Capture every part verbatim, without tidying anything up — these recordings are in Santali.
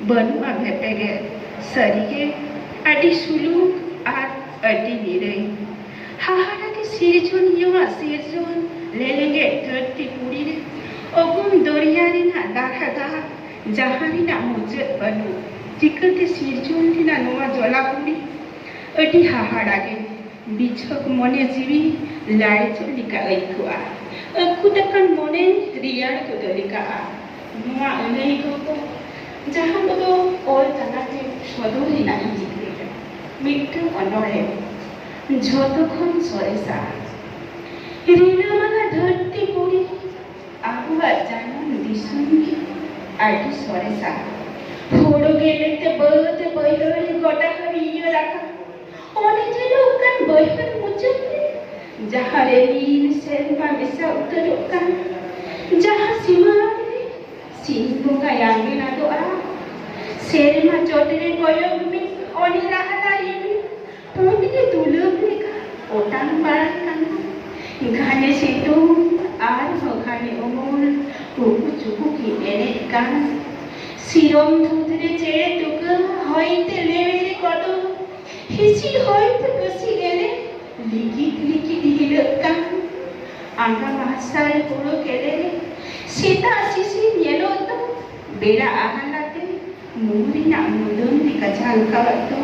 ᱵᱟᱹᱱᱩᱜᱼᱟ ᱵᱷᱮᱯᱮᱜᱮᱫ᱾ ᱥᱟᱹᱨᱤᱜᱮ ᱟᱹᱰᱤ ᱥᱩᱞᱩᱠ ᱟᱨ ᱟᱹᱰᱤ ᱱᱤᱨᱟᱹᱭ᱾ ᱦᱟᱦᱟᱲᱟ ᱜᱮ ᱥᱤᱨᱡᱚᱱᱤᱭᱟᱹᱣᱟᱜ ᱥᱤᱨᱡᱚᱱ᱾ ᱞᱮᱞᱮᱜᱮᱫ ᱫᱷᱟᱹᱨᱛᱤ ᱯᱩᱨᱤ ᱨᱮ ᱚᱜᱩᱢ ᱫᱚᱨᱭᱟ ᱨᱮᱱᱟᱜ ᱫᱟᱨᱦᱟ ᱫᱟᱜ, ᱡᱟᱦᱟᱸ ᱨᱮᱱᱟᱜ ᱢᱩᱪᱟᱹᱫ ᱵᱟᱹᱱᱩᱜ᱾ ᱪᱤᱠᱟᱹᱛᱮ ᱥᱤᱨᱡᱚᱱ ᱞᱮᱱᱟ ᱱᱚᱣᱟ ᱡᱚᱞᱟᱯᱩᱨᱤ? ᱟᱹᱰᱤ ᱦᱟᱦᱟᱲᱟ ᱜᱮ᱾ ᱵᱤᱪᱷᱚᱠ ᱢᱚᱱᱮ ᱡᱤᱣᱤ ᱞᱟᱲᱮᱡᱚᱜ ᱞᱮᱠᱟ ᱟᱹᱭᱠᱟᱹᱜᱼᱟ᱾ ᱟᱹᱠᱩᱛ ᱟᱠᱟᱱ ᱢᱚᱱᱮ ᱨᱮᱭᱟᱲ ᱜᱚᱫᱚᱜ ᱞᱮᱠᱟᱜᱼᱟ᱾ ᱱᱚᱣᱟ ᱟᱹᱱᱟᱹᱭᱠᱟᱹᱣ ᱠᱚ, ᱡᱟᱦᱟᱸ ᱠᱚᱫᱚ ᱚᱞ ᱛᱟᱞᱟᱛᱮ ᱥᱚᱫᱚᱨ ᱨᱮᱱᱟᱜ ᱤᱧ ᱨᱤᱠᱟᱹᱭᱟ, ᱢᱤᱫᱴᱟᱝ ᱚᱱᱚᱬᱦᱮ ᱡᱷᱚᱛᱚ ᱠᱷᱚᱱ ᱥᱚᱨᱮᱥᱟ᱾ ᱨᱤᱞᱟᱹᱢᱟᱞᱟ ᱫᱷᱟᱹᱨᱛᱤ ᱯᱩᱨᱤ, ᱟᱵᱚᱣᱟᱜ ᱡᱟᱱᱟᱢ ᱫᱤᱥᱚᱢ ᱜᱮ ᱟᱹᱰᱤ ᱥᱚᱨᱮᱥᱟ᱾ ᱦᱳᱲᱳ ᱜᱮᱞᱮᱛᱮ ᱵᱟᱹᱫᱽ ᱵᱟᱹᱭᱦᱟᱹᱲ ᱜᱚᱴᱟ ᱦᱟᱹᱨᱭᱟᱹᱲ ᱟᱠᱟᱱ᱾ ᱚᱱᱮ ᱧᱮᱞᱚᱜ ᱠᱟᱱ ᱵᱟᱹᱭᱦᱟᱹᱲ ᱢᱩᱪᱟᱹᱫ ᱨᱮ, ᱡᱟᱦᱟᱸ ᱨᱮ ᱱᱤᱞ ᱥᱮᱨᱢᱟ ᱢᱮᱥᱟ ᱩᱛᱟᱹᱨᱚᱜ ᱠᱟᱱ, ᱡᱟᱦᱟᱸ ᱥᱤᱢᱟᱹ ᱨᱮ ᱥᱤᱧ ᱵᱚᱸᱜᱟᱭ ᱟᱸᱜᱮᱱ ᱟᱫᱚᱜᱼᱟ᱾ ᱥᱮᱨᱢᱟ ᱪᱚᱴ ᱨᱮ ᱠᱚᱭᱚᱜ ᱢᱮ, ᱚᱱᱮ ᱨᱟᱦᱞᱟ ᱨᱤᱢᱤᱞ ᱯᱩᱸᱰ ᱜᱮ ᱫᱩᱞᱟᱹᱢ ᱞᱮᱠᱟ ᱚᱴᱟᱝ ᱵᱟᱲᱟᱭ ᱠᱟᱱᱟ᱾ ᱜᱷᱟᱱᱮ ᱥᱤᱛᱩᱝ ᱟᱨᱦᱚᱸ ᱜᱷᱟᱱᱮ ᱩᱢᱩᱞ, ᱠᱩᱠᱩ ᱪᱩᱠᱩ ᱠᱤᱱ ᱮᱱᱮᱡ ᱠᱟᱱ᱾ ᱥᱤᱨᱚᱢ ᱫᱷᱩᱛ ᱨᱮ ᱪᱮᱬᱮ ᱛᱩᱠᱟᱹ, ᱦᱚᱭ ᱛᱮ ᱞᱮᱣᱮᱨ ᱠᱚᱫᱚ, ᱦᱤᱥᱤᱫ ᱦᱚᱭ ᱛᱮ ᱯᱟᱹᱥᱤ ᱮᱱᱮᱡ, ᱞᱤᱠᱤᱫ ᱞᱤᱠᱤᱫ ᱦᱤᱞᱟᱹᱜ ᱠᱟᱱ᱾ ᱟᱸᱜᱟ ᱢᱟᱨᱥᱟᱞ ᱦᱳᱲᱳ ᱜᱮᱞᱮ ᱨᱮ, ᱥᱮᱛᱟᱜ ᱥᱤᱥᱤᱨ ᱧᱮᱞᱚᱜ ᱫᱚ, ᱵᱮᱲᱟ ᱟᱦᱟᱞᱟᱛᱮ ᱢᱩ ᱨᱮᱱᱟᱜ ᱢᱩᱫᱟᱹᱢ ᱞᱮᱠᱟ ᱡᱷᱟᱞᱠᱟᱣᱜ ᱫᱚ᱾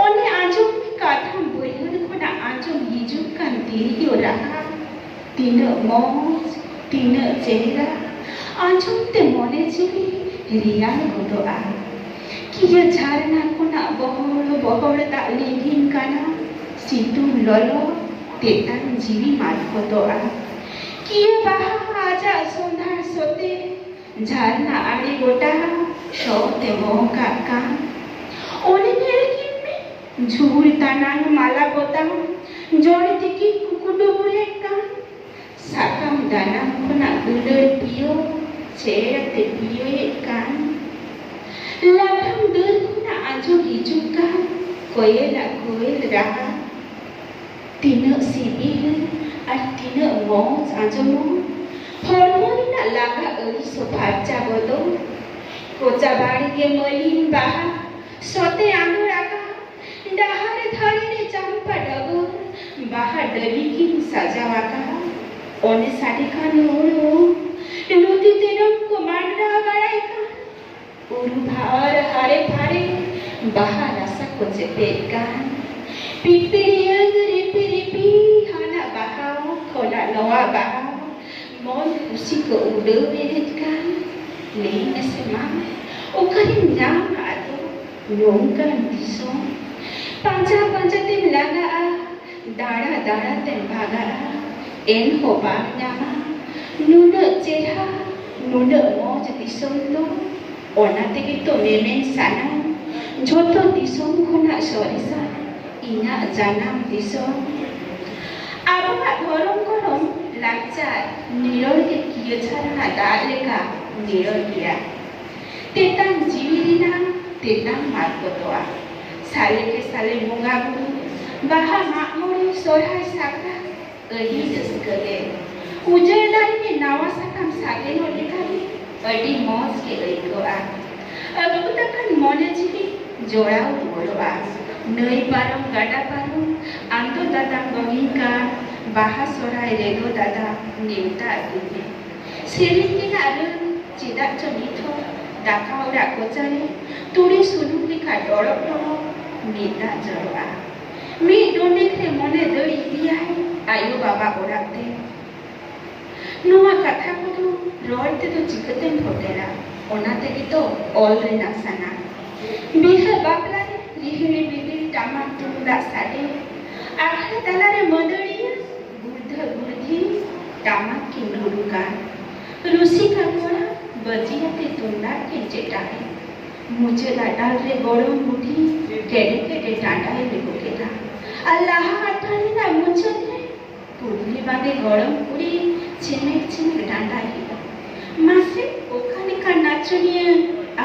ᱚᱱᱮ ᱟᱸᱡᱚᱢ ᱢᱮ ᱠᱟᱛᱷᱟᱢ ᱵᱟᱹᱭᱦᱟᱹᱲ ᱠᱷᱚᱱᱟᱜ ᱟᱸᱡᱚᱢ ᱦᱤᱡᱩᱜ ᱠᱟᱱ ᱛᱤᱨᱭᱳ ᱨᱟᱦᱟ᱾ ᱛᱤᱱᱟᱹᱜ ᱢᱚᱡᱽ, ᱛᱤᱱᱟᱹᱜ ᱪᱮᱦᱨᱟ, ᱟᱸᱡᱚᱢ ᱛᱮ ᱢᱚᱱᱮ ᱡᱤᱣᱤ ᱨᱮᱭᱟᱲ ᱜᱚᱫᱚᱜᱼᱟ᱾ ᱠᱤᱭᱟᱹ ᱡᱷᱟᱨᱱᱟ ᱠᱷᱚᱱᱟᱜ ᱵᱚᱦᱚᱲ ᱵᱚᱦᱚᱲ ᱫᱟᱜ ᱞᱤᱸᱜᱤᱱ ᱠᱟᱱᱟ, ᱥᱤᱛᱩᱝ ᱞᱚᱞᱚ ᱛᱮᱛᱟᱝ ᱡᱤᱣᱤ ᱢᱟᱨᱠᱚᱛᱚᱜᱼᱟ᱾ ᱠᱤᱭᱟᱹ ᱵᱟᱦᱟ ᱟᱡᱟᱜ ᱥᱚᱸᱫᱷᱟᱲ ᱥᱚᱛᱮ ᱡᱷᱟᱨᱱᱟ ᱟᱲᱮ ᱜᱚᱴᱟ ᱥᱚ ᱛᱮ ᱢᱚᱦᱚᱠᱟᱜ ᱠᱟᱱ᱾ ᱚᱱᱮ ᱧᱮᱞ ᱠᱤᱱ ᱢᱮ, ᱡᱷᱩᱲ ᱫᱟᱱᱟᱝ ᱢᱟᱞᱟ ᱵᱚᱛᱟᱢ ᱡᱚᱲ ᱛᱤᱠᱤ ᱠᱩᱠᱩᱰᱩᱵᱩᱨᱮᱫ ᱠᱟᱱ᱾ ᱥᱟᱠᱟᱢ ᱫᱟᱱᱟᱝ ᱠᱷᱚᱱᱟᱜ ᱫᱩᱞᱟᱹᱲ ᱯᱤᱭᱳ ᱪᱮᱲᱮ ᱛᱮ ᱯᱤᱭᱳᱭᱮᱫ ᱠᱟᱱ᱾ ᱞᱟᱯᱷᱟᱝ ᱰᱟᱹᱨ ᱠᱷᱚᱱᱟᱜ ᱟᱸᱡᱚᱢ ᱦᱤᱡᱩᱜ ᱠᱟᱱ ᱠᱚᱭᱮᱞᱟᱜ ᱠᱚᱭᱮᱞ ᱨᱟᱦᱟ᱾ ᱛᱤᱱᱟᱹᱜ ᱥᱤᱵᱤᱞ ᱟᱨ ᱛᱤᱱᱟᱹᱜ ᱢᱚᱡᱽ ᱟᱸᱡᱚᱢᱚᱜ᱾ ᱦᱚᱲᱢᱚ ᱨᱮᱱᱟᱜ ᱞᱟᱸᱜᱟ ᱟᱹᱲᱤᱥ ᱦᱚᱸ ᱯᱷᱟᱨᱪᱟ ᱜᱚᱫᱚᱜ᱾ ᱠᱚᱪᱟ ᱵᱟᱲᱜᱮ ᱢᱟᱹᱞᱤᱱ ᱵᱟᱦᱟ ᱥᱚᱛᱮ ᱟᱸᱫᱳᱲ ᱟᱠᱟᱫ, ᱰᱟᱦᱟᱨ ᱫᱷᱟᱨᱮ ᱨᱮ ᱪᱟᱢᱯᱟ ᱰᱚᱜᱚᱨ ᱵᱟᱦᱟ ᱰᱟᱹᱞᱤ ᱠᱤᱱ ᱥᱟᱡᱟᱣ ᱟᱠᱟᱫ᱾ ᱚᱱᱮ ᱥᱟᱰᱮ ᱠᱟᱱ ᱦᱩᱲᱩ ᱞᱩᱛᱤ ᱛᱮᱱᱚᱢ ᱠᱚ ᱢᱟᱰᱨᱟᱣ ᱵᱟᱲᱟᱭ ᱠᱟᱱ᱾ ᱩᱨᱩ ᱵᱷᱟᱨ ᱦᱟᱨᱮ ᱯᱷᱟᱨᱮ ᱵᱟᱦᱟ ᱨᱟᱥᱟ ᱠᱚ ᱪᱮᱯᱮᱡ ᱠᱟᱱ᱾ ᱯᱤᱯᱤᱲᱤᱭᱟᱹᱝ ᱨᱤᱯᱤ ᱨᱤᱯᱤ ᱦᱟᱱᱟ ᱵᱟᱦᱟ ᱠᱷᱚᱱᱟᱜ ᱱᱚᱣᱟ ᱵᱟᱦᱟ ᱢᱚᱱ ᱠᱩᱥᱤ ᱠᱚ ᱩᱰᱟᱹᱣ ᱮᱱᱮᱡ ᱠᱟᱱ᱾ ᱞᱟᱹᱭ ᱢᱮᱥᱮ ᱢᱟ, ᱚᱠᱟᱨᱮᱢ ᱧᱟᱢᱟ ᱟᱫᱚ ᱱᱚᱝᱠᱟᱱ ᱫᱤᱥᱚᱢ? ᱯᱟᱸᱡᱟ ᱯᱟᱸᱡᱟ ᱛᱮᱢ ᱞᱟᱸᱜᱟᱜᱼᱟ, ᱫᱟᱬᱟ ᱫᱟᱬᱟ ᱛᱮᱢ ᱵᱷᱟᱜᱟᱜᱼᱟ, ᱮᱱᱦᱚᱸ ᱵᱟᱢ ᱧᱟᱢᱟ ᱱᱩᱱᱟᱹᱜ ᱪᱮᱨᱦᱟ, ᱱᱩᱱᱟᱹᱜ ᱢᱚᱡᱽ ᱫᱤᱥᱚᱢ ᱫᱚ᱾ ᱚᱱᱟ ᱛᱮᱜᱮ ᱛᱚ ᱢᱮᱢᱮᱱ ᱥᱟᱱᱟ, ᱡᱷᱚᱛᱚ ᱫᱤᱥᱚᱢ ᱠᱷᱚᱱᱟᱜ ᱥᱚᱨᱮᱥᱟ ᱤᱧᱟᱹᱜ ᱡᱟᱱᱟᱢ ᱫᱤᱥᱚᱢ᱾ ᱟᱵᱚᱣᱟᱜ ᱫᱷᱚᱨᱚᱢ ᱠᱚᱨᱚᱢ ᱞᱟᱠᱪᱟᱨ ᱱᱤᱨᱚᱲ ᱜᱮ ᱠᱤᱭᱟᱹ ᱡᱷᱟᱨᱱᱟ ᱫᱟᱜ ᱞᱮᱠᱟ ᱱᱤᱨᱚᱲ ᱜᱮᱭᱟ᱾ ᱛᱮᱛᱟᱝ ᱡᱤᱣᱤ ᱨᱮᱱᱟᱜ ᱛᱮᱛᱟᱝ ᱢᱟᱨᱠᱚᱛᱚᱜᱼᱟ᱾ ᱥᱟᱞᱮ ᱠᱮ ᱥᱟᱞᱮ ᱵᱚᱸᱜᱟ ᱵᱩᱨᱩ, ᱵᱟᱦᱟ, ᱢᱟᱜ ᱢᱚᱬᱮ, ᱥᱚᱨᱦᱟᱭ, ᱥᱟᱠᱨᱟᱛ, ᱟᱹᱰᱤ ᱨᱟᱹᱥᱠᱟᱹ ᱜᱮ᱾ ᱩᱡᱟᱹᱲ ᱫᱟᱨᱮ ᱨᱮ ᱱᱟᱣᱟ ᱥᱟᱠᱟᱢ ᱥᱟᱜᱮᱱᱚᱜ ᱞᱮᱠᱟ ᱜᱮ ᱟᱹᱰᱤ ᱢᱚᱡᱽ ᱜᱮ ᱟᱹᱭᱠᱟᱹᱜᱼᱟ᱾ ᱟᱹᱠᱩᱛ ᱟᱠᱟᱱ ᱢᱚᱱᱮ ᱡᱤᱣᱤ ᱡᱚᱲᱟᱣ ᱨᱩᱣᱟᱹᱲᱚᱜᱼᱟ᱾ ᱱᱟᱹᱭ ᱯᱟᱨᱚᱢ, ᱜᱟᱰᱟ ᱯᱟᱨᱚᱢ, ᱟᱢ ᱫᱚ ᱫᱟᱫᱟᱢ ᱵᱟᱹᱜᱤᱧ ᱠᱟᱱ, ᱵᱟᱦᱟ ᱥᱚᱨᱦᱟᱭ ᱨᱮᱫᱚ ᱫᱟᱫᱟ ᱱᱮᱣᱛᱟ ᱟᱹᱜᱩᱭ ᱢᱮ᱾ ᱥᱮᱨᱮᱧ ᱨᱮᱱᱟᱜ ᱨᱟᱹᱲ ᱪᱮᱫᱟᱜ ᱪᱚ ᱱᱤᱛ ᱦᱚᱸ ᱫᱟᱠᱟ ᱚᱲᱟᱜ ᱠᱚᱪᱟᱨᱮ ᱛᱩᱲᱤ ᱥᱩᱱᱩᱢ ᱞᱮᱠᱟ ᱰᱚᱲᱚᱜ ᱰᱚᱲᱚᱜ ᱢᱮᱫ ᱫᱟᱜ ᱡᱚᱨᱚᱜᱼᱟ᱾ ᱢᱤᱫ ᱰᱚᱸᱰᱮᱠ ᱨᱮ ᱢᱚᱱᱮ ᱫᱟᱹᱲ ᱤᱫᱤᱭᱟᱭ ᱟᱭᱳ ᱵᱟᱵᱟ ᱚᱲᱟᱜ ᱛᱮ᱾ ᱱᱚᱣᱟ ᱠᱟᱛᱷᱟ ᱠᱚᱫᱚ ᱨᱚᱲ ᱛᱮᱫᱚ ᱪᱤᱠᱟᱹᱛᱮᱢ ᱯᱷᱚᱴᱮᱞᱟ? ᱚᱱᱟ ᱛᱮᱜᱮ ᱛᱚ ᱚᱞ ᱨᱮᱱᱟᱜ ᱥᱟᱱᱟ᱾ ᱵᱤᱦᱟᱹ ᱵᱟᱯᱞᱟ ᱨᱮ ᱨᱤᱦᱤᱲᱤ ᱵᱤᱦᱤᱲᱤ ᱴᱟᱢᱟᱠ ᱛᱩᱢᱫᱟᱜ ᱥᱟᱰᱮ, ᱟᱠᱷᱲᱟ ᱛᱟᱞᱟᱨᱮ ᱢᱟᱹᱫᱟᱹᱲᱤᱭᱟᱹ ᱜᱩᱲᱫᱷᱟᱹ ᱜᱩᱲᱫᱷᱤ ᱴᱟᱢᱟᱠ ᱠᱤᱱ ᱨᱩᱨᱩᱠᱟ᱾ ᱨᱩᱥᱤᱠᱟ ᱠᱚᱲᱟ ᱵᱟᱹᱡᱤᱭᱟᱛᱮ ᱛᱩᱢᱫᱟᱜ ᱠᱤᱱ ᱪᱮᱴᱟᱜᱮ᱾ ᱢᱩᱪᱟᱹᱫ ᱟᱴᱟᱞ ᱨᱮ ᱜᱚᱲᱚᱢ ᱵᱩᱰᱷᱤ ᱜᱮᱰᱮ ᱜᱮᱰᱮ ᱰᱟᱸᱰᱟᱭ ᱞᱮᱵᱩ ᱠᱮᱫᱟ᱾ ᱟᱨ ᱞᱟᱦᱟ ᱟᱴᱟᱞ ᱨᱮᱱᱟᱜ ᱢᱩᱪᱟᱹᱫ ᱨᱮ ᱯᱩᱛᱞᱤ ᱵᱟᱸᱫᱮ ᱜᱚᱲᱚᱢ ᱠᱩᱲᱤ ᱪᱮᱢᱮᱠ ᱪᱮᱢᱮᱠ ᱰᱟᱸᱰᱟᱭ ᱮᱫᱟ᱾ ᱢᱟᱥᱮ, ᱚᱠᱟ ᱞᱮᱠᱟᱱ ᱱᱟᱪᱚᱱᱤᱭᱟᱹ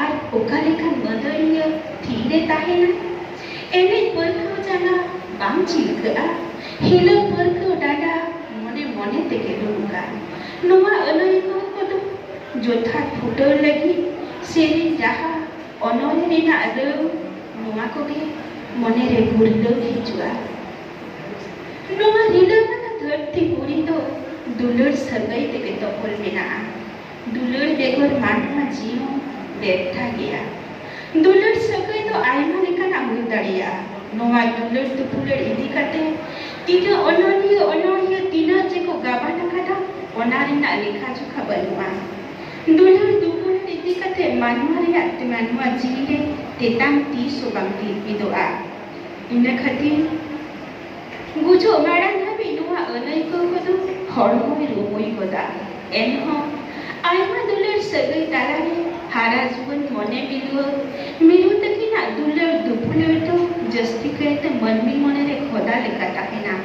ᱟᱨ ᱚᱠᱟ ᱞᱮᱠᱟᱱ ᱢᱟᱹᱫᱟᱹᱲᱤᱭᱟᱹ ᱛᱤᱨᱮ ᱛᱟᱦᱮᱱᱟ? ᱮᱱᱮᱡ ᱯᱟᱹᱨᱠᱟᱹᱣ ᱡᱟᱸᱜᱟ ᱵᱟᱝ ᱪᱤᱞᱠᱟᱹᱜᱼᱟ, ᱦᱤᱞᱟᱹᱣ ᱯᱟᱹᱨᱠᱟᱹᱣ ᱰᱟᱸᱰᱟ ᱢᱚᱱᱮ ᱢᱚᱱᱮ ᱛᱮᱜᱮ ᱞᱩᱦᱩᱠᱟ᱾ ᱱᱚᱣᱟ ᱟᱹᱱᱟᱹᱭᱠᱟᱹᱣ ᱠᱚᱫᱚ ᱡᱚᱛᱷᱟᱛ ᱯᱷᱩᱴᱟᱹᱣ ᱞᱟᱹᱜᱤᱫ ᱥᱮᱨᱮᱧ ᱨᱟᱦᱟ, ᱚᱱᱚᱞ ᱨᱮᱱᱟᱜ ᱨᱟᱹᱲ, ᱱᱚᱣᱟ ᱠᱚᱜᱮ ᱢᱚᱱᱮᱨᱮ ᱜᱩᱨᱞᱟᱹᱣ ᱦᱤᱡᱩᱜᱼᱟ᱾ ᱱᱚᱣᱟ ᱨᱤᱞᱟᱹᱢᱟᱞᱟ ᱫᱷᱟᱹᱨᱛᱤ ᱯᱩᱨᱤ ᱫᱚ ᱫᱩᱞᱟᱹᱲ ᱥᱟᱹᱜᱟᱹᱭ ᱛᱮᱜᱮ ᱛᱚᱯᱚᱞ ᱢᱮᱱᱟᱜᱼᱟ᱾ ᱫᱩᱞᱟᱹᱲ ᱵᱮᱜᱚᱨ ᱢᱟᱱᱣᱟ ᱡᱤᱭᱚᱱ ᱵᱮᱨᱛᱷᱟ ᱜᱮᱭᱟ᱾ ᱫᱩᱞᱟᱹᱲ ᱥᱟᱹᱜᱟᱹᱭ ᱫᱚ ᱟᱭᱢᱟ ᱞᱮᱠᱟᱱᱟᱜ ᱦᱩᱭ ᱫᱟᱲᱮᱭᱟᱜᱼᱟ᱾ ᱱᱚᱣᱟ ᱫᱩᱞᱟᱹᱲ ᱫᱩᱯᱩᱞᱟᱹᱲ ᱤᱫᱤ ᱠᱟᱛᱮ ᱛᱤᱱᱟᱹᱜ ᱚᱱᱚᱞᱤᱭᱟᱹ ᱚᱱᱚᱲᱦᱤᱭᱟᱹ ᱛᱤᱱᱟᱹᱜ ᱡᱮᱠᱚ ᱜᱟᱵᱟᱱ ᱟᱠᱟᱫᱟ, ᱚᱱᱟ ᱨᱮᱱᱟᱜ ᱞᱮᱠᱷᱟ ᱡᱚᱠᱷᱟ ᱵᱟᱹᱱᱩᱜᱼᱟ᱾ ᱫᱩᱞᱟᱹᱲ ᱫᱩᱯᱩᱞᱟᱹᱲ ᱤᱫᱤ ᱠᱟᱛᱮ ᱢᱟᱱᱣᱟ ᱨᱮᱭᱟᱜ ᱢᱟᱱᱣᱟ ᱡᱤᱣᱤ ᱨᱮ ᱛᱮᱛᱟᱝ ᱛᱤᱥ ᱦᱚᱸ ᱵᱟᱝ ᱛᱤᱨᱯᱤᱫᱚᱜᱼᱟ᱾ ᱤᱱᱟᱹ ᱠᱷᱟᱹᱛᱤᱨ ᱜᱩᱡᱩᱜ ᱢᱟᱲᱟᱝ ᱦᱟᱹᱵᱤᱡ ᱱᱚᱣᱟ ᱟᱹᱱᱟᱹᱭᱠᱟᱹᱣ ᱠᱚᱫᱚ ᱦᱚᱲᱢᱚᱭ ᱨᱩᱢᱩᱭ ᱜᱚᱫᱟ᱾ ᱮᱱᱦᱚᱸ ᱟᱭᱢᱟ ᱫᱩᱞᱟᱹᱲ ᱥᱟᱹᱜᱟᱹᱭ ᱛᱟᱞᱟᱨᱮ ᱦᱟᱨᱟ ᱡᱩᱣᱟᱹᱱ ᱢᱚᱱᱮ ᱢᱤᱞᱩᱣᱟᱹ ᱢᱤᱨᱩ ᱛᱟᱹᱠᱤᱱᱟᱜ ᱫᱩᱞᱟᱹᱲ ᱫᱩᱯᱩᱞᱟᱹᱲ ᱫᱚ ᱡᱟᱹᱥᱛᱤ ᱠᱟᱭᱛᱮ ᱢᱟᱹᱱᱢᱤ ᱢᱚᱱᱮᱨᱮ ᱠᱷᱚᱫᱟ ᱞᱮᱠᱟ ᱛᱟᱦᱮᱱᱟ᱾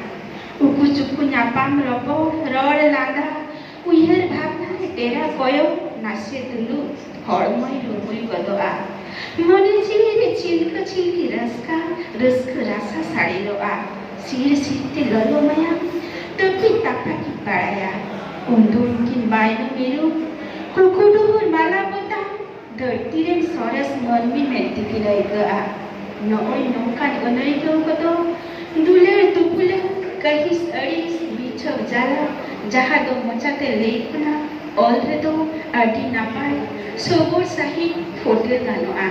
ᱩᱠᱩ ᱪᱩᱠᱩ ᱧᱟᱯᱟᱢ ᱨᱚᱯᱚᱲ, ᱨᱚᱲ ᱞᱟᱸᱫᱟ, ᱩᱭᱦᱟᱹᱨ ᱵᱷᱟᱵᱽᱱᱟ ᱨᱮ ᱰᱮᱨᱟ ᱠᱚᱭᱚᱜ, ᱱᱟᱥᱮ ᱫᱩᱞᱩᱵ, ᱦᱚᱲᱢᱚᱭ ᱨᱩᱢᱩᱭ ᱜᱚᱫᱚᱜᱼᱟ᱾ ᱢᱚᱱᱮ ᱡᱤᱣᱤ ᱨᱮ ᱪᱤᱞᱠᱟᱹ ᱪᱤᱞᱠᱤ ᱨᱟᱹᱥᱠᱟ, ᱨᱟᱹᱥᱠᱟᱹ ᱨᱟᱥᱟ ᱥᱟᱲᱮᱨᱚᱜᱼᱟ᱾ ᱥᱤᱨ ᱥᱤᱨ ᱛᱮ ᱞᱚᱞᱚ ᱢᱟᱭᱟᱢ ᱛᱟᱹᱯᱤ ᱛᱟᱯᱟᱠᱤ ᱵᱟᱲᱟᱭᱟ᱾ ᱩᱱᱫᱩ ᱩᱱᱠᱤᱱ ᱵᱟᱭᱱᱟ ᱢᱤᱨᱩ, ᱠᱩᱠᱩᱰᱩᱦᱩᱨ ᱢᱟᱞᱟ ᱯᱚᱛᱟᱢ, ᱫᱷᱟᱹᱨᱛᱤ ᱨᱮᱱ ᱥᱚᱨᱮᱥ ᱢᱟᱹᱱᱢᱤ ᱢᱮᱱᱛᱮ ᱠᱤᱱ ᱟᱹᱭᱠᱟᱹᱜᱼᱟ᱾ ᱱᱚᱜᱼᱚᱭ ᱱᱚᱝᱠᱟᱱ ᱟᱹᱱᱟᱹᱭᱠᱟᱹᱣ ᱠᱚᱫᱚ ᱫᱩᱞᱟᱹᱲ ᱫᱩᱯᱩᱞᱟᱹᱲ, ᱠᱟᱹᱦᱤᱥ ᱟᱹᱲᱤᱥ, ᱵᱤᱪᱷᱚᱠ ᱡᱟᱞᱟ, ᱡᱟᱦᱟᱸ ᱫᱚ ᱢᱚᱪᱟᱛᱮ ᱞᱟᱹᱭ ᱠᱷᱚᱱᱟᱜ ᱚᱞ ᱨᱮᱫᱚ ᱟᱹᱰᱤ ᱱᱟᱯᱟᱭ ᱥᱚᱜᱚᱲ ᱥᱟᱺᱦᱤᱡ ᱯᱷᱳᱴᱮᱞ ᱜᱟᱱᱚᱜᱼᱟ,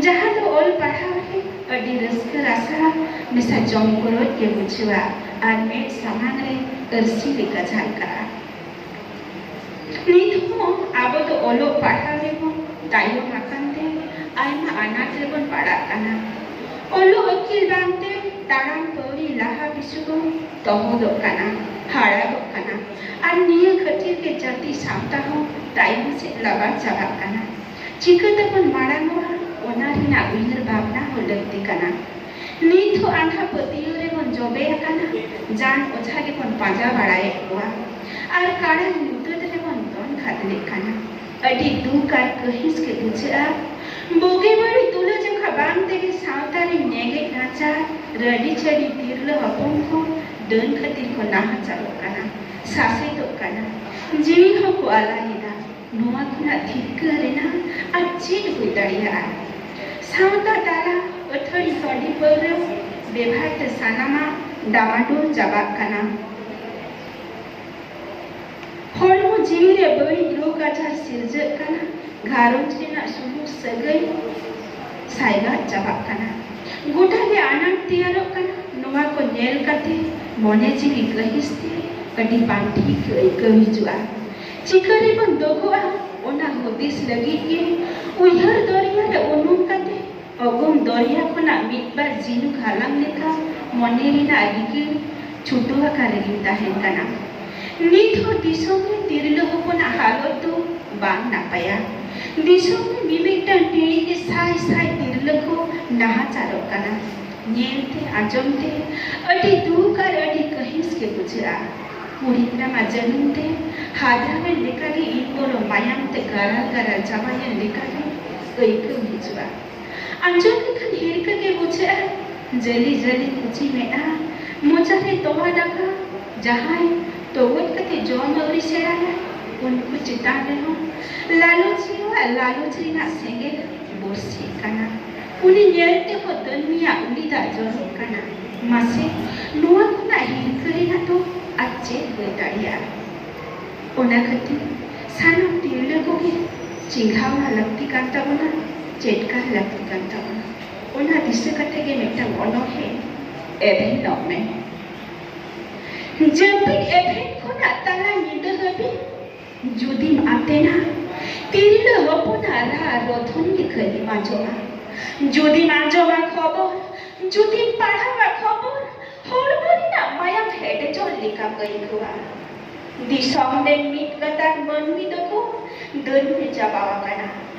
ᱡᱟᱦᱟᱸ ᱫᱚ ᱚᱞ ᱯᱟᱲᱦᱟᱣ ᱨᱮ ᱟᱹᱰᱤ ᱨᱟᱹᱥᱠᱟᱹ ᱨᱟᱥᱟ ᱢᱮᱥᱟ ᱡᱚᱢ ᱜᱚᱨᱚᱡ ᱜᱮ ᱵᱩᱡᱷᱟᱹᱣᱟ ᱟᱨ ᱢᱮᱫ ᱥᱟᱢᱟᱝ ᱨᱮ ᱟᱹᱨᱥᱤ ᱞᱮᱠᱟ ᱡᱷᱟᱞᱠᱟᱜᱼᱟ᱾ ᱱᱤᱛ ᱦᱚᱸ ᱟᱵᱚ ᱫᱚ ᱚᱞᱚᱜ ᱯᱟᱲᱦᱟᱣ ᱨᱮᱵᱚᱱ ᱛᱟᱭᱚᱢ ᱟᱠᱟᱱ ᱛᱮ ᱟᱭᱢᱟ ᱟᱱᱟᱴ ᱨᱮᱵᱚᱱ ᱯᱟᱲᱟᱜ ᱠᱟᱱᱟ᱾ ᱚᱞᱚᱜ ᱟᱹᱠᱤᱞ ᱵᱟᱝᱛᱮ ᱛᱟᱲᱟᱢ ᱯᱟᱹᱣᱲᱤ ᱞᱟᱦᱟ ᱯᱤᱪᱷᱩ ᱵᱚᱱ ᱛᱚᱦᱚᱫᱚᱜ ᱠᱟᱱᱟ, ᱦᱟᱲᱟᱜᱚᱜ ᱠᱟᱱᱟ᱾ ᱟᱨ ᱱᱤᱭᱟᱹ ᱠᱷᱟᱹᱛᱤᱨ ᱜᱮ ᱡᱟᱹᱛᱤ ᱥᱟᱶᱛᱟ ᱦᱚᱸ ᱛᱟᱭᱚᱢ ᱥᱮᱫ ᱞᱟᱵᱟᱲ ᱪᱟᱵᱟᱜ ᱠᱟᱱᱟ᱾ ᱪᱤᱠᱟᱹ ᱛᱮᱵᱚᱱ ᱢᱟᱲᱟᱝᱚᱜᱼᱟ, ᱚᱱᱟ ᱨᱮᱱᱟᱜ ᱩᱭᱦᱟᱹᱨ ᱵᱷᱟᱵᱽᱱᱟ ᱦᱚᱸ ᱞᱟᱹᱠᱛᱤ ᱠᱟᱱᱟ᱾ ᱱᱤᱛ ᱦᱚᱸ ᱟᱸᱫᱷᱟ ᱯᱟᱹᱛᱭᱟᱹᱣ ᱨᱮᱵᱚᱱ ᱡᱚᱵᱮ ᱟᱠᱟᱱᱟ᱾ ᱡᱟᱱ ᱚᱡᱷᱟ ᱜᱮᱵᱚᱱ ᱯᱟᱸᱡᱟ ᱵᱟᱲᱟᱭᱮᱫ ᱠᱚᱣᱟ ᱟᱨ ᱠᱟᱲᱟ ᱧᱩᱛᱟᱹᱛ ᱨᱮᱵᱚᱱ ᱫᱚᱱ ᱠᱷᱟᱫᱽᱞᱮᱜ ᱠᱟᱱᱟ᱾ ᱟᱹᱰᱤ ᱫᱩᱠ ᱟᱨ ᱠᱟᱹᱦᱤᱥ ᱜᱮ ᱵᱩᱡᱷᱟᱹᱜᱼᱟ᱾ ᱵᱩᱜᱤ ᱵᱟᱹᱲᱤᱡ ᱛᱩᱞᱟᱹᱡᱚᱠᱷᱟ ᱵᱟᱝ ᱛᱮᱜᱮ ᱥᱟᱶᱛᱟ ᱨᱮᱱ ᱧᱮᱜᱮᱡ ᱱᱟᱪᱟᱨ ᱨᱟᱹᱰᱤ ᱪᱟᱹᱰᱤ ᱛᱤᱨᱞᱟᱹ ᱦᱚᱯᱚᱱ ᱠᱚ ᱰᱟᱹᱱ ᱠᱷᱟᱹᱛᱤᱨ ᱠᱚ ᱱᱟᱦᱟᱪᱟᱨᱚᱜ ᱠᱟᱱᱟ, ᱥᱟᱥᱮᱛᱚᱜ ᱠᱟᱱᱟ, ᱡᱤᱣᱤ ᱦᱚᱸᱠᱚ ᱟᱞᱟᱭᱮᱫᱟ᱾ ᱱᱚᱣᱟ ᱠᱷᱚᱱᱟᱜ ᱫᱷᱤᱠᱠᱟᱹᱨ ᱨᱮᱱᱟᱜ ᱟᱨ ᱪᱮᱫ ᱦᱩᱭ ᱫᱟᱲᱮᱭᱟᱜᱼᱟ? ᱥᱟᱶᱛᱟ ᱛᱟᱞᱟ ᱟᱹᱛᱷᱟᱹᱲᱤ ᱦᱟᱺᱰᱤ ᱯᱟᱹᱣᱨᱟᱹ ᱵᱮᱵᱷᱟᱨ ᱛᱮ ᱥᱟᱱᱟᱢᱟᱜ ᱰᱟᱢᱟᱰᱳᱞ ᱪᱟᱵᱟᱜ ᱠᱟᱱᱟ᱾ ᱦᱚᱲᱢᱚ ᱡᱤᱣᱤ ᱨᱮ ᱵᱟᱹᱲᱤᱡ ᱨᱳᱜᱽ ᱟᱡᱟᱨ ᱥᱤᱨᱡᱟᱹᱜ ᱠᱟᱱᱟ᱾ ᱜᱷᱟᱨᱚᱸᱡᱽ ᱨᱮᱱᱟᱜ ᱥᱩᱞᱩᱠ ᱥᱟᱹᱜᱟᱹᱭ ᱥᱟᱭᱜᱟᱫ ᱪᱟᱵᱟᱜ ᱠᱟᱱᱟ᱾ ᱜᱚᱴᱟ ᱜᱮ ᱟᱱᱟᱴ ᱛᱮᱭᱟᱨᱚᱜ ᱠᱟᱱᱟ᱾ ᱱᱚᱣᱟ ᱠᱚ ᱧᱮᱞ ᱠᱟᱛᱮ ᱢᱚᱱᱮ ᱡᱤᱣᱤ ᱠᱟᱹᱦᱤᱥ ᱛᱮ ᱟᱹᱰᱤ ᱵᱟᱝ ᱴᱷᱤᱠ ᱟᱹᱭᱠᱟᱹᱣ ᱦᱤᱡᱩᱜᱼᱟ᱾ ᱪᱤᱠᱟᱹ ᱨᱮᱵᱚᱱ ᱫᱚᱜᱚᱜᱼᱟ, ᱚᱱᱟ ᱦᱩᱫᱤᱥ ᱞᱟᱹᱜᱤᱫ ᱜᱮ ᱩᱭᱦᱟᱹᱨ ᱫᱚᱨᱭᱟ ᱨᱮ ᱩᱱᱩᱢ ᱠᱟᱛᱮ ᱚᱜᱚᱢ ᱫᱚᱨᱭᱟ ᱠᱷᱚᱱᱟᱜ ᱢᱤᱫ ᱵᱟᱨ ᱡᱷᱤᱱᱩᱠ ᱦᱟᱞᱟᱝ ᱞᱮᱠᱟ ᱢᱚᱱᱮ ᱨᱮᱱᱟᱜ ᱨᱤᱠᱟᱹ ᱪᱷᱩᱴᱟᱹᱣ ᱟᱠᱟᱱ ᱨᱮᱜᱮᱧ ᱛᱟᱦᱮᱱ ᱠᱟᱱᱟ᱾ ᱱᱤᱛ ᱦᱚᱸ ᱫᱤᱥᱚᱢ ᱨᱮ ᱛᱤᱨᱞᱟᱹ ᱦᱚᱯᱚᱱᱟᱜ ᱦᱟᱞᱚᱛ ᱫᱚ ᱵᱟᱝ ᱱᱟᱯᱟᱭᱟ᱾ ᱫᱤᱥᱚᱢ ᱨᱮ ᱢᱤᱢᱤᱫᱴᱟᱝ ᱴᱤᱲᱤᱡ ᱨᱮ ᱥᱟᱭ ᱥᱟᱭ ᱛᱤᱨᱞᱟᱹ ᱠᱚ ᱱᱟᱦᱟᱪᱟᱨᱚᱜ ᱠᱟᱱᱟ᱾ ᱧᱮᱞᱛᱮ, ᱟᱸᱡᱚᱢᱛᱮ ᱟᱹᱰᱤ ᱫᱩᱠ ᱟᱨ ᱟᱹᱰᱤ ᱠᱟᱹᱦᱤᱥ ᱜᱮ ᱵᱩᱡᱷᱟᱹᱜᱼᱟ᱾ ᱠᱩᱲᱤ ᱦᱚᱯᱚᱱᱟᱜ ᱡᱟᱹᱱᱩᱢ ᱛᱮ ᱦᱟᱫᱽᱨᱟᱣᱮᱱ ᱞᱮᱠᱟᱜᱮ ᱤᱧ ᱵᱚᱞᱚ ᱢᱟᱭᱟᱢ ᱛᱮ ᱜᱟᱨᱟᱞ ᱜᱟᱨᱟᱞ ᱪᱟᱵᱟᱭᱮᱱ ᱞᱮᱠᱟᱜᱮ ᱟᱹᱭᱠᱟᱹᱣ ᱦᱤᱡᱩᱜᱼᱟ᱾ ᱟᱸᱡᱚᱢ ᱞᱮᱠᱷᱟᱱ ᱦᱤᱨᱠᱟᱹ ᱜᱮ ᱵᱩᱡᱷᱟᱹᱜᱼᱟ᱾ ᱡᱟᱹᱞᱤ ᱡᱟᱹᱞᱤ ᱠᱩᱪᱤ ᱢᱮᱫᱦᱟ, ᱢᱚᱪᱟ ᱨᱮ ᱛᱚᱣᱟ ᱫᱟᱠᱟ, ᱡᱟᱦᱟᱸᱭ ᱛᱚᱜᱚᱡ ᱠᱟᱛᱮ ᱡᱚᱢ ᱟᱹᱣᱨᱤ ᱥᱮᱬᱟᱭᱟ, ᱩᱱᱠᱩ ᱪᱮᱛᱟᱱ ᱨᱮᱦᱚᱸ ᱞᱟᱞᱚᱪᱤᱭᱟᱹᱣᱟᱜ ᱞᱟᱞᱚᱪ ᱨᱮᱱᱟᱜ ᱥᱮᱸᱜᱮᱞ ᱵᱚᱨᱥᱤᱜ ᱠᱟᱱᱟ᱾ ᱩᱱᱤ ᱧᱮᱞ ᱛᱮᱦᱚᱸ ᱫᱟᱹᱱᱢᱤᱭᱟᱜ ᱩᱞᱤ ᱫᱟᱜ ᱡᱚᱨᱚᱜ ᱠᱟᱱᱟ᱾ ᱢᱟᱥᱮ, ᱱᱚᱣᱟ ᱠᱷᱚᱱᱟᱜ ᱦᱤᱨᱠᱟᱹ ᱨᱮᱱᱟᱜ ᱫᱚ ᱟᱨ ᱪᱮᱫ ᱦᱩᱭ ᱫᱟᱲᱮᱭᱟᱜᱼᱟ? ᱚᱱᱟ ᱠᱷᱟᱹᱛᱤᱨ ᱥᱟᱱᱟᱢ ᱛᱤᱨᱞᱟᱹ ᱠᱚᱜᱮ ᱪᱮᱸᱜᱷᱟᱣᱱᱟ ᱞᱟᱹᱠᱛᱤ ᱠᱟᱱ ᱛᱟᱵᱚᱱᱟ, ᱪᱮᱫᱠᱟᱨ ᱞᱟᱹᱠᱛᱤ ᱠᱟᱱ ᱛᱟᱵᱚᱱᱟ᱾ ᱚᱱᱟ ᱫᱤᱥᱟᱹ ᱠᱟᱛᱮ ᱜᱮ ᱢᱤᱫᱴᱟᱝ ᱚᱱᱚᱬᱦᱮ ᱮᱵᱷᱮᱱᱚᱜ ᱢᱮ᱾ ᱡᱟᱹᱯᱤᱫ ᱮᱵᱷᱮᱱ ᱠᱷᱚᱱᱟᱜ ᱛᱟᱞᱟ ᱧᱤᱫᱟᱹ ᱦᱟᱹᱵᱤᱡ ᱡᱩᱫᱤᱢ ᱟᱛᱮᱱᱟ, ᱛᱤᱨᱞᱟᱹ ᱦᱚᱯᱚᱱᱟᱜ ᱨᱟᱜ ᱨᱚᱫᱷᱚᱱ ᱜᱮ ᱠᱷᱟᱹᱞᱤᱢ ᱟᱸᱡᱚᱢᱟ᱾ ᱡᱩᱫᱤᱢ ᱟᱸᱡᱚᱢᱟ ᱠᱷᱚᱵᱚᱨ, ᱡᱩᱫᱤᱢ ᱯᱟᱲᱦᱟᱣᱟ ᱠᱷᱚᱵᱚᱨ, ᱦᱚᱲᱢᱚ ᱨᱮᱱᱟᱜ ᱢᱟᱭᱟᱢ ᱦᱮᱰᱮᱡᱚᱜ ᱞᱮᱠᱟᱢ ᱟᱹᱭᱠᱟᱹᱣᱟ᱾ ᱫᱤᱥᱚᱢ ᱨᱮᱱ ᱢᱤᱫ ᱜᱟᱛᱟᱠ ᱢᱟᱹᱱᱢᱤ ᱫᱚᱠᱚ ᱫᱟᱹᱱᱢᱤ ᱪᱟᱵᱟ ᱟᱠᱟᱱᱟ᱾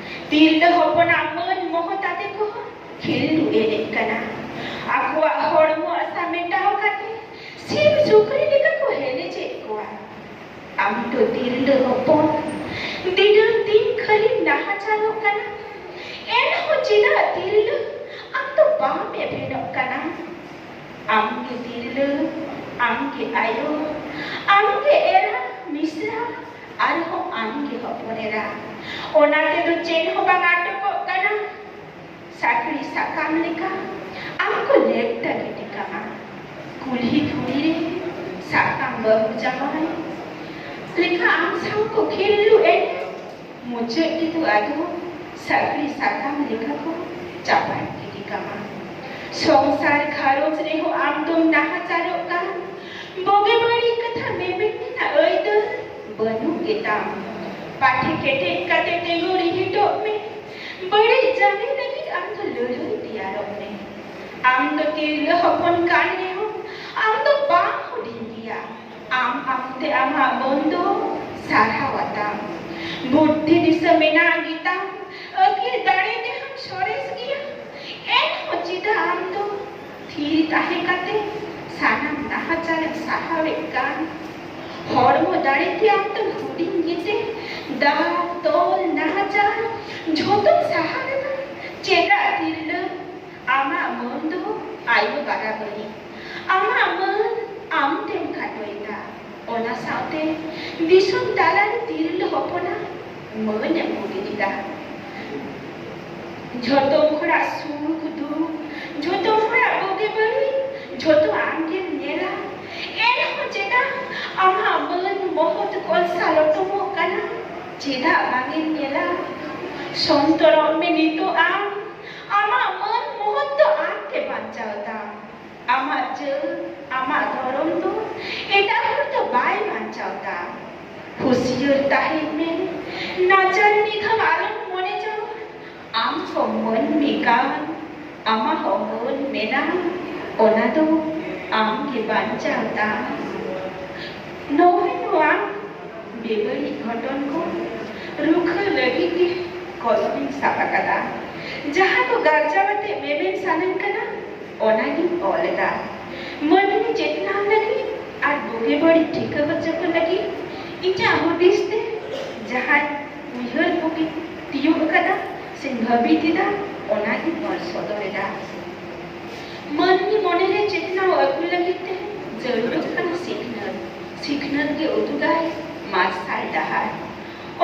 ᱛᱤᱨᱞᱟᱹ ᱦᱚᱯᱚᱱᱟᱜ ᱢᱟᱹᱱ ᱢᱚᱦᱚᱛ ᱟᱛᱮ ᱠᱚ ᱠᱷᱮᱞᱰᱩ ᱮᱱᱮᱡ ᱠᱟᱱᱟ᱾ ᱟᱠᱚᱣᱟᱜ ᱦᱚᱲᱢᱚ ᱟᱥᱟ ᱢᱮᱴᱟᱣ ᱠᱟᱛᱮ ᱥᱤᱢ ᱥᱩᱠᱨᱤ ᱞᱮᱠᱟ ᱠᱚ ᱦᱮᱞᱮᱡᱮᱫ ᱠᱚᱣᱟ᱾ ᱟᱢ ᱫᱚ ᱛᱤᱨᱞᱟᱹ ᱦᱚᱯᱚᱱ, ᱫᱤᱱᱟᱹᱢ ᱫᱤᱱ ᱠᱷᱟᱹᱞᱤᱢ ᱱᱟᱦᱟᱪᱟᱨᱚᱜ ᱠᱟᱱᱟ᱾ ᱮᱱᱦᱚᱸ ᱪᱮᱫᱟᱜ ᱛᱤᱨᱞᱟᱹ ᱟᱢ ᱫᱚ ᱵᱟᱢ ᱮᱵᱷᱮᱱᱚᱜ ᱠᱟᱱᱟ? ᱟᱢ ᱜᱮ ᱛᱤᱨᱞᱟᱹ, ᱟᱢ ᱜᱮ ᱟᱭᱳ, ᱟᱢ ᱜᱮ ᱮᱨᱟ, ᱢᱤᱥᱨᱟ, ᱟᱨᱦᱚᱸ ᱟᱢᱜᱮ ᱦᱚᱯᱚᱱ ᱮᱨᱟ᱾ ᱚᱱᱟ ᱛᱮᱫᱚ ᱪᱮᱫ ᱦᱚᱸ ᱵᱟᱝ ᱟᱴᱚᱠᱚᱜ ᱠᱟᱱᱟ᱾ ᱥᱟᱠᱲᱤ ᱥᱟᱠᱟᱢ ᱞᱮᱠᱟ ᱟᱢ ᱠᱚ ᱞᱮᱯᱴᱟ ᱜᱤᱰᱤ ᱠᱟᱢᱟ᱾ ᱠᱩᱞᱦᱤ ᱫᱷᱩᱲᱤ ᱨᱮ ᱥᱟᱠᱟᱢ ᱵᱟᱹᱦᱩ ᱡᱟᱶᱟᱭ ᱞᱮᱠᱟ ᱟᱢ ᱥᱟᱶ ᱠᱚ ᱠᱷᱤᱞᱰᱩ ᱮᱱᱮᱡ᱾ ᱢᱩᱪᱟᱹᱫ ᱨᱮᱫᱚ ᱟᱫᱚ ᱥᱟᱠᱲᱤ ᱥᱟᱠᱟᱢ ᱞᱮᱠᱟ ᱠᱚ ᱪᱟᱯᱟᱫ ᱜᱤᱰᱤ ᱠᱟᱢᱟ᱾ ᱥᱚᱝᱥᱟᱨ ᱜᱷᱟᱨᱚᱸᱡᱽ ᱨᱮᱦᱚᱸ ᱟᱢ ᱫᱚᱢ ᱱᱟᱦᱟᱪᱟᱨᱚᱜ ᱠᱟᱱ᱾ ᱵᱩᱜᱤ ᱵᱟᱹᱲᱤᱡ ᱠᱟᱛᱷᱟ ᱢᱮᱢᱮᱱ ᱨᱮᱱᱟᱜ ᱟᱹᱭᱫᱟᱹᱨ ᱵᱟᱹᱱᱩᱜ ᱜᱮᱛᱟᱢ᱾ ᱯᱟᱴᱷᱮ ᱠᱮᱴᱮᱡ ᱠᱟᱛᱮ ᱛᱤᱸᱜᱩ ᱨᱤᱦᱤᱴᱚᱜ ᱢᱮ᱾ ᱵᱟᱹᱲᱤᱡ ᱡᱟᱸᱜᱮ ᱞᱟᱹᱜᱤᱫ ᱟᱢ ᱫᱚ ᱞᱟᱹᱲᱦᱟᱹᱭ ᱛᱮᱭᱟᱨᱚᱜ ᱢᱮ᱾ ᱟᱢ ᱫᱚ ᱛᱤᱨᱞᱟᱹ ᱦᱚᱯᱚᱱ ᱠᱟᱱ ᱨᱮᱦᱚᱸ ᱟᱢ ᱫᱚ ᱵᱟᱢ ᱦᱩᱰᱤᱧ ᱜᱮᱭᱟ᱾ ᱟᱢ ᱟᱢᱛᱮ ᱟᱢᱟᱜ ᱢᱟᱹᱱ ᱫᱚ ᱥᱟᱨᱦᱟᱣ ᱟᱛᱟᱢ᱾ ᱵᱩᱫᱽᱫᱷᱤ ᱫᱤᱥᱟᱹ ᱢᱮᱱᱟᱜ ᱜᱮᱛᱟᱢ᱾ ᱟᱹᱠᱤᱞ ᱫᱟᱲᱮ ᱛᱮᱦᱚᱸᱢ ᱥᱚᱨᱮᱥ ᱜᱮᱭᱟ᱾ ᱮᱱᱦᱚᱸ ᱪᱮᱫᱟᱜ ᱟᱢ ᱫᱚ ᱛᱷᱤᱨ ᱛᱟᱦᱮᱸ ᱠᱟᱛᱮ ᱥᱟᱱᱟᱢ ᱱᱟᱦᱟᱪᱟᱨᱮᱢ ᱥᱟᱦᱟᱣᱮᱫ ᱠᱟᱱ? ᱦᱚᱲᱢᱚ ᱫᱟᱲᱮ ᱛᱮ ᱟᱢ ᱫᱚᱢ ᱦᱩᱰᱤᱧ ᱜᱮᱛᱮ ᱫᱟᱞ, ᱛᱚᱞ, ᱱᱟᱦᱟᱪᱟᱨ ᱡᱷᱚᱛᱚᱢ ᱥᱟᱦᱟᱣ ᱮᱫᱟ᱾ ᱪᱮᱫᱟᱜ ᱛᱤᱨᱞᱟᱹ? ᱟᱢᱟᱜ ᱢᱟᱹᱱ ᱫᱚ ᱟᱭᱳ ᱵᱟᱨᱟᱵᱟᱹᱨᱤ᱾ ᱟᱢᱟᱜ ᱢᱟᱹᱱ ᱟᱢ ᱛᱮᱢ ᱠᱷᱟᱴᱚᱭᱮᱫᱟ᱾ ᱚᱱᱟ ᱥᱟᱶᱛᱮ ᱫᱤᱥᱚᱢ ᱛᱟᱞᱟᱨᱮ ᱛᱤᱨᱞᱟᱹ ᱦᱚᱯᱚᱱᱟᱜ ᱢᱟᱹᱱ ᱮᱢ ᱦᱩᱰᱤᱧᱮᱫᱟ᱾ ᱡᱷᱚᱛᱚ ᱦᱚᱲᱟᱜ ᱥᱩᱠ ᱫᱩᱠ, ᱡᱷᱚᱛᱚ ᱦᱚᱲᱟᱜ ᱵᱩᱜᱤ ᱵᱟᱹᱲᱤᱡ, ᱡᱷᱚᱛᱚ ᱟᱢ ᱜᱮᱢ ᱧᱮᱞᱟ᱾ ᱮᱱᱦᱚᱸ ᱪᱮᱫᱟᱜ ᱟᱢᱟᱜ ᱢᱟᱹᱱ ᱢᱚᱦᱚᱛ ᱠᱚᱞᱥᱟ ᱞᱚᱴᱚᱢᱚᱜ ᱠᱟᱱᱟ? ᱪᱮᱫᱟᱜ ᱵᱟᱝ ᱮᱢ ᱧᱮᱞᱟ? ᱥᱚᱱᱛᱚᱨᱚᱜ ᱢᱮ ᱱᱤᱛᱚᱜ ᱟᱢ᱾ ᱟᱢᱟᱜ ᱢᱟᱹᱱ ᱢᱚᱦᱚᱛ ᱫᱚ ᱟᱢ ᱜᱮ ᱵᱟᱧᱪᱟᱣ ᱛᱟᱢ᱾ ᱟᱢᱟᱜ ᱡᱟᱹᱛ, ᱟᱢᱟᱜ ᱫᱷᱚᱨᱚᱢ ᱫᱚ ᱮᱴᱟᱜ ᱦᱚᱲ ᱫᱚ ᱵᱟᱭ ᱵᱟᱧᱪᱟᱣ ᱛᱟᱢ᱾ ᱦᱩᱥᱤᱭᱟᱹᱨ ᱛᱟᱦᱮᱱ ᱢᱮ, ᱱᱟᱪᱟᱨ ᱢᱤᱫ ᱫᱷᱟᱣ ᱟᱞᱚᱢ ᱢᱚᱱᱮ ᱡᱚᱝ᱾ ᱟᱢ ᱦᱚᱸ ᱢᱟᱹᱱᱢᱤ ᱠᱟᱱ, ᱟᱢᱟᱜ ᱦᱚᱸ ᱢᱟᱹᱱ ᱢᱮᱱᱟᱜ, ᱚᱱᱟ ᱫᱚ ᱟᱢ ᱜᱮ ᱵᱟᱧᱪᱟᱣ ᱛᱟᱢ᱾ ᱱᱚᱜᱼᱚᱭ ᱱᱚᱣᱟ ᱵᱮᱵᱟᱹᱲᱤᱡ ᱜᱷᱚᱴᱚᱱ ᱠᱚ ᱨᱩᱠᱷᱟᱹ ᱞᱟᱹᱜᱤᱫ ᱜᱮ ᱠᱚᱞᱚᱢᱤᱧ ᱥᱟᱵ ᱟᱠᱟᱫᱟ᱾ ᱡᱟᱦᱟᱸ ᱠᱚ ᱜᱟᱨᱡᱟᱣ ᱟᱛᱮ ᱢᱮᱢᱮᱱ ᱥᱟᱱᱟᱧ ᱠᱟᱱᱟ, ᱚᱱᱟᱜᱤᱧ ᱚᱞ ᱮᱫᱟ᱾ ᱢᱟᱹᱱᱢᱤ ᱪᱮᱛᱱᱟᱣ ᱞᱟᱹᱜᱤᱫ ᱟᱨ ᱵᱩᱜᱤ ᱵᱟᱹᱲᱤᱡ ᱴᱷᱤᱠᱟᱹ ᱦᱚᱪᱚ ᱠᱚ ᱞᱟᱹᱜᱤᱫ ᱤᱧᱟᱹᱜ ᱦᱩᱫᱤᱥ ᱛᱮ ᱡᱟᱦᱟᱸ ᱩᱭᱦᱟᱹᱨ ᱠᱚᱜᱮ ᱛᱤᱭᱳᱜ ᱟᱠᱟᱫᱟ ᱥᱮᱧ ᱵᱷᱟᱹᱵᱤᱛ ᱮᱫᱟ, ᱚᱱᱟᱜᱤᱧ ᱚᱞ ᱥᱚᱫᱚᱨ ᱮᱫᱟ᱾ ᱢᱟᱹᱱᱢᱤ ᱢᱚᱱᱮᱨᱮ ᱪᱮᱛᱱᱟᱣ ᱟᱹᱜᱩ ᱞᱟᱹᱜᱤᱫ ᱛᱮ ᱡᱟᱹᱨᱩᱲᱚᱜ ᱠᱟᱱᱟ ᱥᱤᱠᱷᱱᱟᱹᱛ᱾ ᱥᱤᱠᱷᱱᱟᱹᱛ ᱜᱮ ᱩᱫᱩᱜᱟᱭ ᱢᱟᱨᱥᱟᱞ ᱰᱟᱦᱟᱨ᱾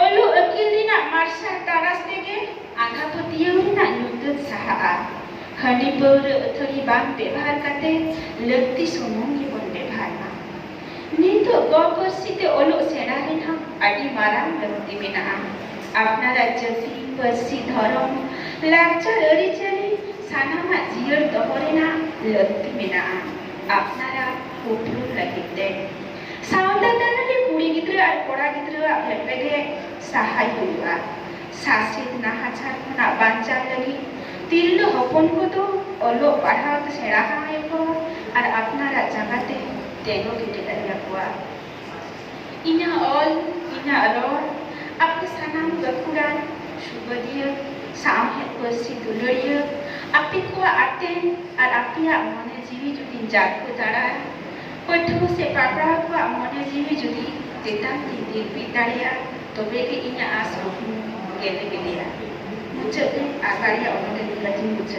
ᱚᱞᱚᱜ ᱟᱹᱠᱤᱞ ᱨᱮᱱᱟᱜ ᱢᱟᱨᱥᱟᱞ ᱛᱟᱨᱟᱥ ᱛᱮᱜᱮ ᱟᱸᱫᱷᱟ ᱯᱟᱹᱛᱭᱟᱹᱣ ᱨᱮᱱᱟᱜ ᱧᱩᱛᱟᱹᱛ ᱥᱟᱦᱟᱜᱼᱟ᱾ ᱦᱟᱺᱰᱤ ᱯᱟᱹᱣᱨᱟᱹ ᱟᱹᱛᱷᱟᱹᱲᱤ ᱵᱟᱝ ᱵᱮᱵᱷᱟᱨ ᱠᱟᱛᱮ ᱞᱟᱹᱠᱛᱤ ᱥᱩᱢᱩᱝ ᱜᱮᱵᱚᱱ ᱵᱮᱵᱷᱟᱨ ᱢᱟ᱾ ᱱᱤᱛᱚᱜ ᱜᱚ ᱯᱟᱹᱨᱥᱤ ᱛᱮ ᱚᱞᱚᱜ ᱥᱮᱬᱟ ᱨᱮᱱᱟᱜ ᱟᱹᱰᱤ ᱢᱟᱨᱟᱝ ᱞᱟᱹᱠᱛᱤ ᱢᱮᱱᱟᱜᱼᱟ᱾ ᱟᱯᱱᱟᱨᱟᱜ ᱡᱟᱹᱛᱤ, ᱯᱟᱹᱨᱥᱤ, ᱫᱷᱚᱨᱚᱢ, ᱞᱟᱠᱪᱟᱨ, ᱟᱹᱨᱤᱪᱟᱹᱞᱤ ᱥᱟᱱᱟᱢᱟᱜ ᱡᱤᱭᱟᱹᱲ ᱫᱚᱦᱚ ᱨᱮᱱᱟᱜ ᱞᱟᱹᱠᱛᱤ ᱢᱮᱱᱟᱜᱼᱟ᱾ ᱟᱯᱱᱟᱨᱟᱜ ᱩᱯᱨᱩᱢ ᱞᱟᱹᱜᱤᱫ ᱛᱮ ᱥᱟᱶᱛᱟ ᱛᱟᱞᱟ ᱨᱮ ᱠᱩᱲᱤ ᱜᱤᱫᱽᱨᱟᱹ ᱟᱨ ᱠᱚᱲᱟ ᱜᱤᱫᱽᱨᱟᱹᱣᱟᱜ ᱵᱷᱮᱯᱮᱜᱮ ᱥᱟᱦᱟᱭ ᱦᱩᱭᱩᱜᱼᱟ᱾ ᱥᱟᱥᱮᱛ ᱱᱟᱦᱟᱪᱟᱨ ᱠᱷᱚᱱᱟᱜ ᱵᱟᱧᱪᱟᱣ ᱞᱟᱹᱜᱤᱫ ᱛᱤᱨᱞᱟᱹ ᱦᱚᱯᱚᱱ ᱠᱚᱫᱚ ᱚᱞᱚᱜ ᱯᱟᱲᱦᱟᱣ ᱛᱮ ᱥᱮᱬᱟ ᱦᱟᱭ ᱠᱚ ᱟᱨ ᱟᱯᱱᱟᱨᱟᱜ ᱡᱟᱸᱜᱟ ᱛᱮ ᱛᱮᱸᱜᱚ ᱠᱮᱴᱮᱡ ᱫᱟᱲᱮᱭᱟᱠᱚᱣᱟ᱾ ᱤᱧᱟᱹᱜ ᱚᱞ, ᱤᱧᱟᱹᱜ ᱨᱚᱲ, ᱟᱯᱮ ᱥᱟᱱᱟᱢ ᱜᱟᱹᱠᱷᱩᱲᱟᱱ, ᱥᱩᱵᱟᱹᱫᱤᱭᱟᱹ, ᱥᱟᱶᱦᱮᱫ ᱯᱟᱹᱨᱥᱤ ᱫᱩᱞᱟᱹᱲᱤᱭᱟᱹ, ᱟᱯᱮ ᱠᱚᱣᱟᱜ ᱟᱛᱮᱱ ᱟᱨ ᱟᱯᱮᱭᱟᱜ ᱢᱚᱱᱮ ᱡᱤᱣᱤ ᱡᱩᱫᱤᱧ ᱡᱟᱨᱯᱟᱹ ᱫᱟᱲᱮᱭᱟᱜᱼᱟ, ᱯᱟᱹᱴᱷᱩᱣᱟᱹ ᱥᱮ ᱯᱟᱯᱲᱟᱣ ᱠᱚᱣᱟᱜ ᱢᱚᱱᱮ ᱡᱤᱣᱤ ᱡᱩᱫᱤ ᱪᱮᱛᱟᱱ ᱛᱤᱧ ᱛᱤᱨᱯᱤᱫ ᱫᱟᱲᱮᱭᱟᱜᱼᱟ, ᱛᱚᱵᱮ ᱜᱮ ᱤᱧᱟᱹᱜ ᱟᱸᱥ ᱠᱩᱠᱢᱩ ᱜᱮᱞᱮ ᱜᱮᱞᱮᱜᱼᱟ᱾ ᱢᱩᱪᱟᱹᱫ ᱨᱮ ᱟᱜᱟᱨᱤᱭᱟᱜ ᱚᱱᱚᱞ ᱞᱮᱠᱟᱛᱤᱧ ᱢᱩᱪᱟᱹᱫ᱾